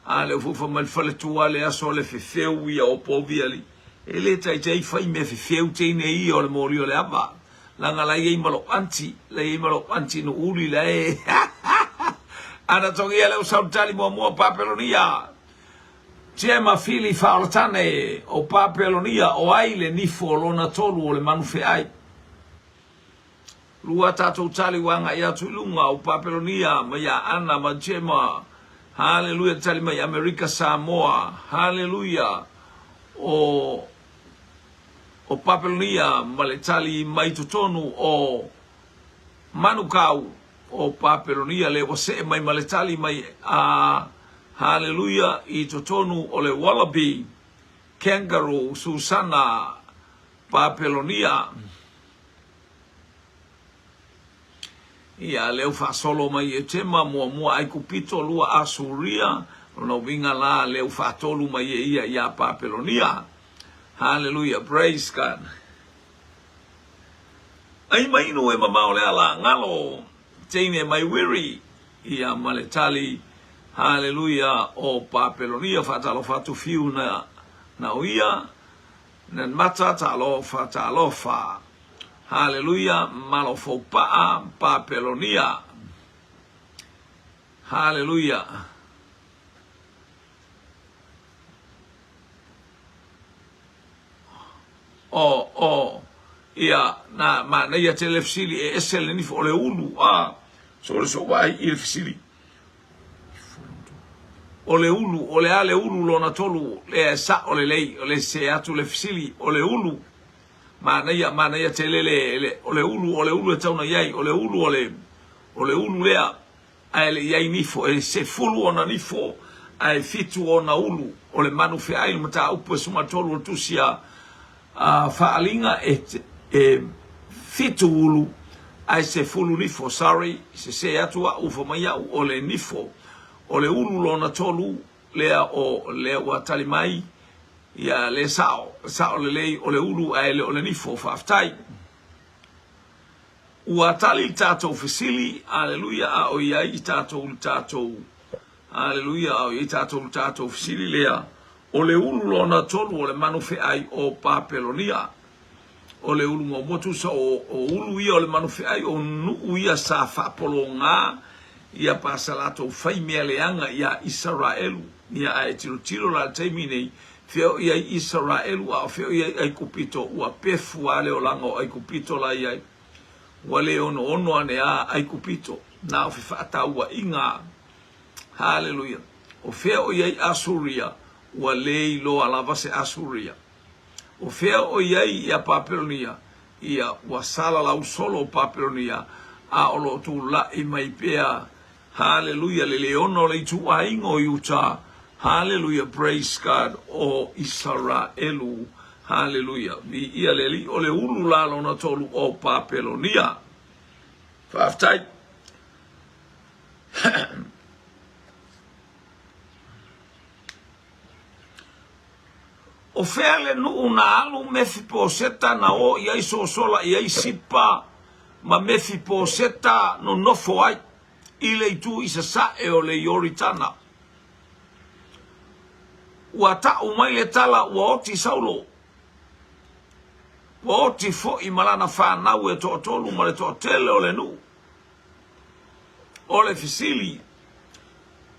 a lea foi fa mai le faletua le aso le fefeu ia o povi ali e le taitai fai mea fefeu teine ia o le moli o le ava langa la iai ma lou aunty la iai ma lou aunty no uli la e ana togia lea sau tali muamua Papelonia Jema Fili Faaolatane o Papelonia o ai le nifo lona tolu o le manu feai. Lua tatou tali ua agai atu i luga o Papelonia ma ia Ana ma Jema. Haleluia tali mai Amerika Samoa. Haleluia o o Papelonia ma le tali mai totonu o Manukau o Papelonia le ua see mai ma le tali mai a Haleluia i totonu o le Wallaby Kangaroo Susana Papelonia. Ia, lea ua faasolo mai e Tema, muamua Aikupito, lua Asuria, lona uiga la, lea ua faatolu mai e ia iā Papelonia. Haleluia, praise God. Ai mai inu e mamao le ala, ngalo, teine mai wiri, ia ma le tali, haleluia, o Papelonia, faatalofa atu fiu na, na o ia, Nenmata, talofa, talofa. Haleluia, malo foupa'a, Papelonia. Haleluia. O, o, ia, na manaia tele le fesili e ese le nifo o le ulu, a, so le so vaai i le fesili. O le ulu, o le a le ulu lona tolu, lea e sa'o lelei, o le sese atu le fesili, o le ulu, manaia, manaia tele le, le, o le ulu, o le ulu e tatau ona i ai, o le ulu o le, o le ulu lea, ae le i ai nifo, e sefulu ona nifo, ae fitu ona ulu, o le manu feai le mataupu e 13 o le tusi a, a Faaaliga e, e fitu ulu ae sefulu nifo, sorry, sese atu a'u fa mai a'u o le nifo, o le ulu lona tolu lea o lea ua tali mai, ia le sa'o, sa'o lelei o le ulu ae le o le nifo, faafetai. Ua tali le tatou fesili, aleluia, a o i ai i tatou le tatou, aleluia, a o i ai tatou le tatou fesili lea, o le ulu lona tolu o le manu feai o Papelonia. O le ulu muamua tusa o, o ulu ia o le manu feai, o nuu ia sa faapologā ia pa sa latou fai mea leaga iā Isaraelu. Ia a e tilotilo la i le taimi nei, fea o i ai Isaraelu a o fea o i ai Aikupito, ua pefu lava le olaga o Aikupito la i ai. Ua le onoono ane a Aikupito, na o fefaatauaiga. Haleluia. O fea o i ai Asuria, ua le iloa lava se Asuria. O fea o i ai ia Papelonia, ia ua salalau solo Papelonia, a o lo o tula'i mai pea Haleluia le leona o le ituaiga o Iuta Haleluia praise God o Isaraelu Haleluia viia le Alii o le ulu la lona tolu o Papelonia Faafetai O fea le nuu na alu Mefiposeta na o i ai sosola i ai Sipa ma Mefiposeta nonofo ai i le itu i sasae o le Ioritana. Ua ta'u mai le tala ua oti Saulo, ua oti fo'i ma lana fanau e toatolu ma le toatele o le nuu. O le fesili,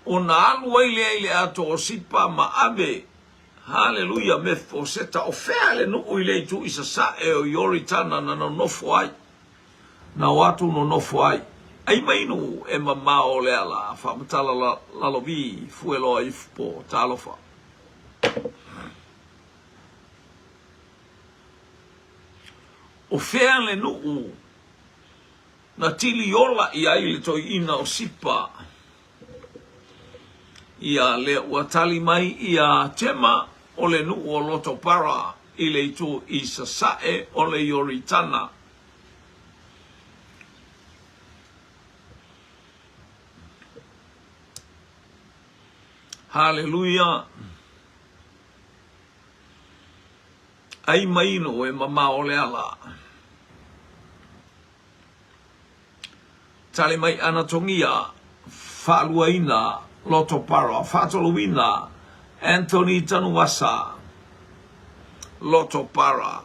ona alu ai lea i le ato o Sipa ma ave, haleluia, Mefiposeta, o fea le nuu i le itu i sasae o Ioritana na nonofo ai? Na o atu nonofo ai. Ai mai nuu e mamao o le ala, faamatala lalovi, fueloa ifo, talofa. O fea le nuu na tili ola i ai le toeaina o Sipa? Ia lea ua tali mai ia Tema, o le nuu o Lotopara i le itu i sasae o le Ioritana. Haleluia! Ai mai no e mamao le ala. Tali mai Anatongia, Faaluaina, Lotopara, Faatoluina, Anthony Tanuvasa, Lotopara.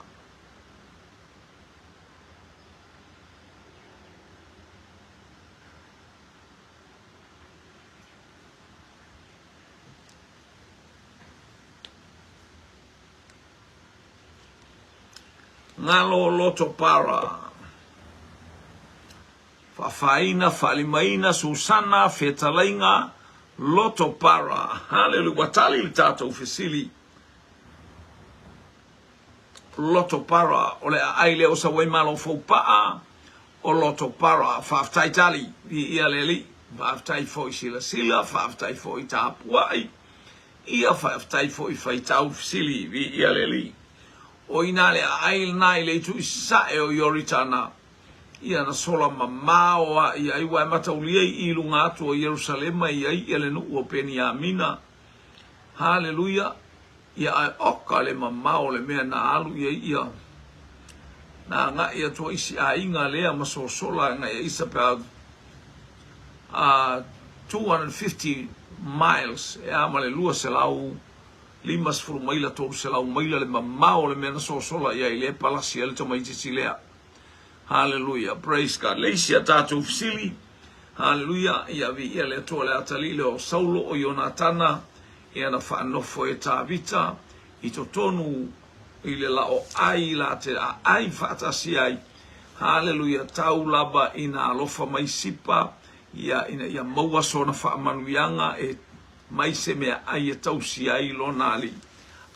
Ngalo loto para. Faafaina, faalimaina, Susana, fetalaiga, loto para. Haleluia. Ua tali le tatou fesili. Loto para. O le aai lea o Sauaimalo Foupaa o Loto para. Faafetai tali. Viia le Alii. Faafetai foi silasila. Faafetai foi tapuai. Ia faafetai foi faitau fesili, viia le Alii. O ina le aai lena i le itu i sasae o Ioritana, ia na sola mamao a i ai, ua e mataulia i i luga atu o Ierusalema i ai ia le nuu o Peniamina. Haleluia! Ia ae oka le mamao o le mea na alu i ai ia na agai atu ai isi aiga lea ma sosola agai ai it's about 250 miles, e a ma le 250 maila, 300 maila le mamao o le mea na sosola i ai lea e palasi ai le tamaitiiti lea. Haleluia, praise God. Le isi a tatou fesili, haleluia, ia viia le Atua le atalii lea o Saulo o Ionatana, ia na faanofo e Tavita i totonu i le lao ai la te aai faatasi ai. Haleluia, tau lava ina alofa mai Sipa ia ina ia maua sona faamanuiaga e mai se meaai e tausi ai lona alii.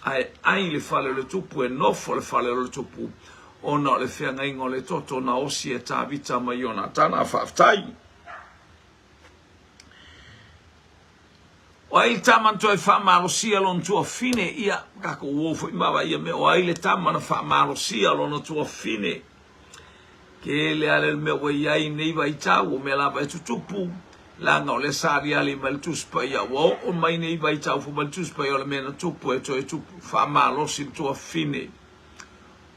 Ae ai le fale o le tupu, e nofo le fale o le tupu, ona o le feagaiga o le toto na osi e Tavita ma Ionatana. Faafetai. O ai le tama na toe faamalosia lona tuafine? Ia, tatou uo foi ma vaai ia mea, o ai le tama na faamalosia lona tuafine? Tele lava le mea ua i ai nei vaitau, o mea lava e tutupu, leaga o lea sa aliali mai le Tusi Paia, ua oo mai nei vaitau fai mai le Tusi Paia o le mea na tupu e toe tupu, faamalosi le tuafine.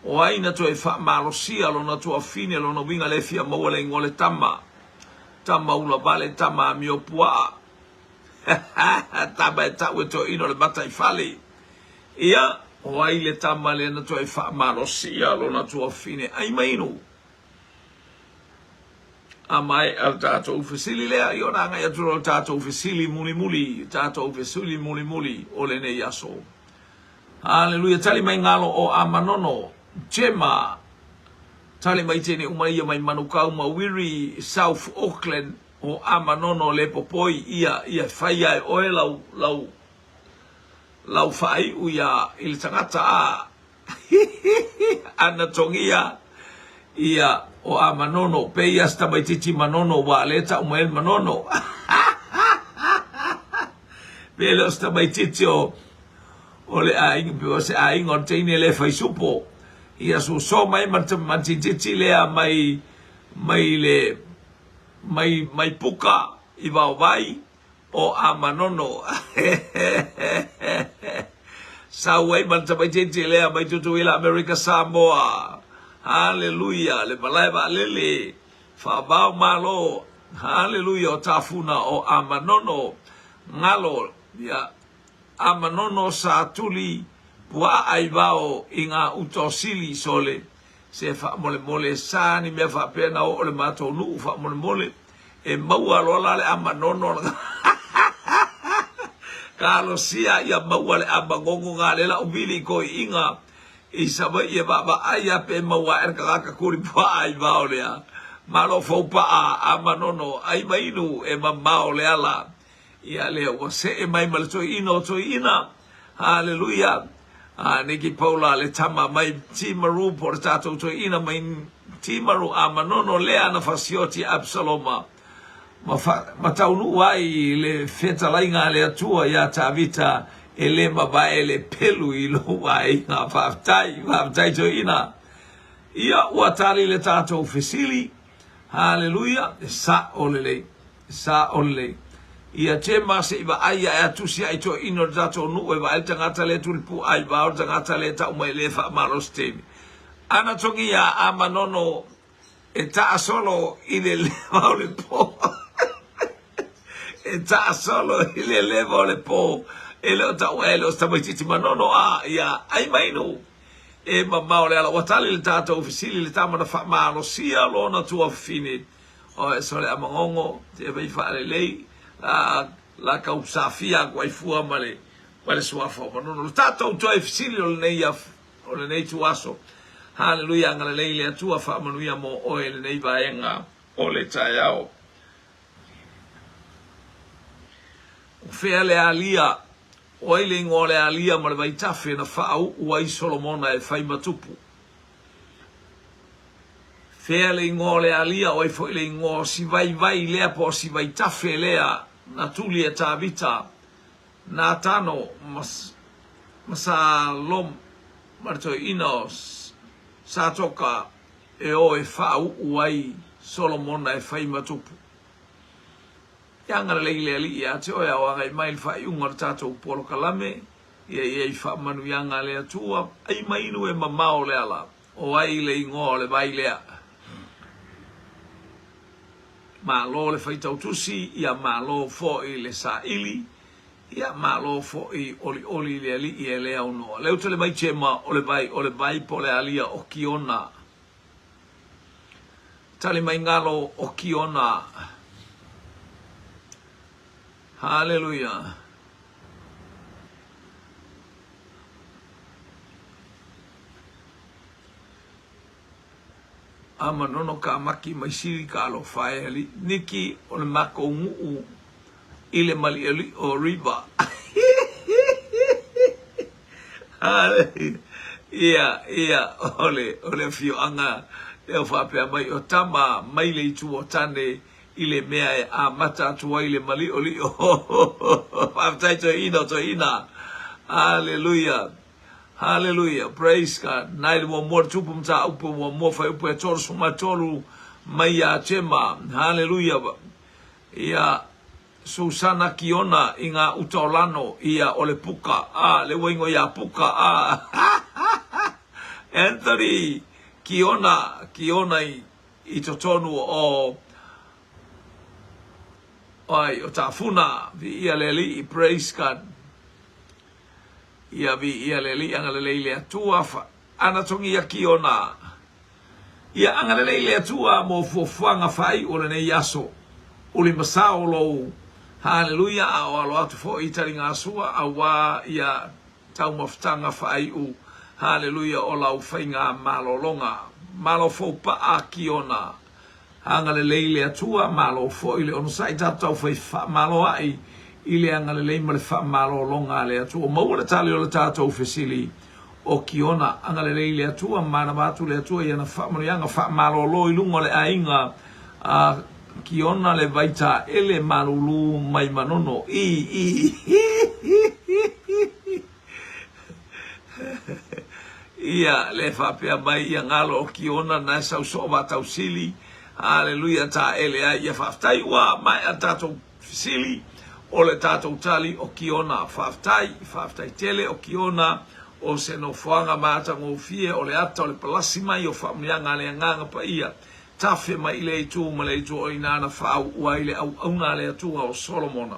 O ai na toe faamalosia lona tuafine, lona uiga lea e fia maua le igoa o le tama, tama ulavale, tama amio puaa. Tama e tau e toeaina o le mataifale. Ia, o ai le tama lea na toe faamalosia lona tuafine ai mainu? A maea le tatou fesili lea, ia ona agai atu loa le tatou fesili mulimuli, tatou fesili mulimuli o lenei aso. Haleluia, tali mai ngalo o Amanono, Jema, tali mai tene uma ia mai Manukau, Mawiri, South Auckland, O Amanono le popoi ia ia fai ae oe lau lau lau faaiu ia i le tagata a Anatongia ia o Amanono pe ia se tamaititi Manono ua le tau mai le Manono pe le o se tamaititi o o le aiga pe o se aiga o le teine le fai supo ia soso mai ma le tamaititi lea mai mai le Mai mai puka i vaovai o Amanono. Sau ai ma le tamaitiiti lea mai Tutuila Amerika Samoa. Haleluia le malae vaalele faavao malo. Haleluia o tafuna o Amanono. Ngalo ia Amanono sa tuli puaa i vao i ngā uta o Sili sole Se faamolemole sa ni mea faapea na oo le matou nuu faamolemole e maua loa la le ama nono talosia ia maua le ama gogo ga le lau vili i toeaiina i Savaii e vaavaai a pe maua ae le tagata kuli puaa i vao lea malo fou paa ama nono ai ma inu e mamao le ala ia lea ua see mai ma le toeaina o toeaina haleluia. A Niki Paula le tama mai Timaru po o le tatou toeaina mai Timaru a Manono lea na fasioti Absaloma ma, fa, ma taunuu ai le fetalaiga a le Atua iā Tavita e le mavae le pelu i lou aiga. Faafetai, faafetai toeaina. Ia, ua tali le tatou fesili. Haleluia, e sa'o lelei, e sa'o lelei. Ia Tema se i vaai ae a tusi ai toeaina o le tatou nuu e vaai le tagata lea tuli puaa i vao le tagata lea tau mai le faamalosi taimi. Ana togia a Manono e taasolo i le leva o le po. E taasolo i le leva o le po. E le o tau e le o se tamaitiiti Manono a ia ai mainu. E mamao le ala ua tali le tatou fesili le tama na faamalosia lona tuafafine o sole a Magogo te vai faalelei la la kau safia aku ai fua ma le ma le suafa o Manono. Le tatou toe fesili o lenei o lenei tuaso. Haleluia, agalelei le Atua faamanuia mo oe lenei vaega o le taeao. O fea le alia O ai le igoa o le alia ma le vaitafe na faauu ai Solomona e fai ma tupu? Fea le igoa o le alia, o ai foi le igoa o si vaivai lea po o si vaitafe lea na tuli e Tavita, Natano ma, ma Salom ma le toeaina o Satoka e o e faauu ai Solomona e fai ma tupu? Ia agalelei le Alii ia te oe a o agai mai le faaiuga o le tatou polokalame, ia i ai faamanuiaga a le Atua, ai mai inu e mamao le ala, o ai le igoa o le vai lea. Malo le faitau tusi, ia malo foi le saili, ia malo foi olioli i le Alii e le aunoa. Le uta le mai Tema o le vai, o le vai po o le alia o Kiona. Tali mai ngalo o Kiona. Haleluia. A manono ka maki mai sili ka alofa e ali niki o le makou nguu i le maliʻaliʻo river. Ia, ia, o le, o le afioaga lea o faapea mai, o tama mai le itu o tane i le mea e amata atu ai le maliʻoliʻo. Faafetai toeaina, toeaina. Haleluia. Haleluia. Praise God. Nai le muamua le tupu mataupu muamua fuaiupu e 33 mai ia Tema. Haleluia. Ia, Susana Kiona i ngā uta o Lano, ia, o le puka, a, le ua ingoa ia Puka, a, Anthony Kiona, Kiona i, i totonu o, ai, o Tafuna, viia le Alii, praise God. Ia, viia le Alii, agalelei le Atua, fa, ana togia Kiona. Ia agalelei le Atua mo fuafuaga faaiu o lenei aso. Uli masao lou Haleluia a o alo atu foi i taligasua auā ia taumafataga faaiu Haleluia o lau faiga malologa. Malo fou pa'a Kiona. Agalelei le Atua, malo foi le onosai tatou tau fai faamaloa'i i le agalelei ma le faamalologa a le Atua. Maua le tali o le tatou fesili. O Kiona, agalelei le Atua, manava atu le Atua i ana faamanuiaga faamalolo i luga o le aiga a Kiona le Vaitaele malulu mai Manono. I, i, hi, Ia, le faapea mai ia galo o Kiona na e sau soo vaatausili. Haleluia, taele ai. Ia faafetai ua maea tatou Fesili, O le tatou tali o Kiona. Faafetai, faafetai tele o Kiona o se nofoaga matagofie o le ata o le palasi mai o faamanuiaga a le Agaga Paia. Tafe mai i le itu ma le itu o ina na faauu ai le auauna a le Atua o Solomona.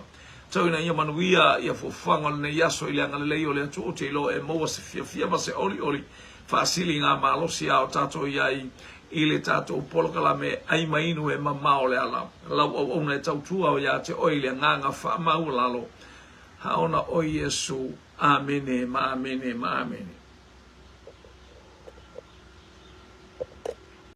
Tau ina ia manuia ia fuafuaga o lenei aso i le agalelei o le Atua ou te iloa e maua se fiafia ma se olioli faasili i ngā malosi a o tatou i ai i le tatou polokalame ai ma inu e mamao le ala. Lau auauna e tautua iā te oe i le agaga faamaualalo. Haona o Iesu. Amene ma amene ma amene.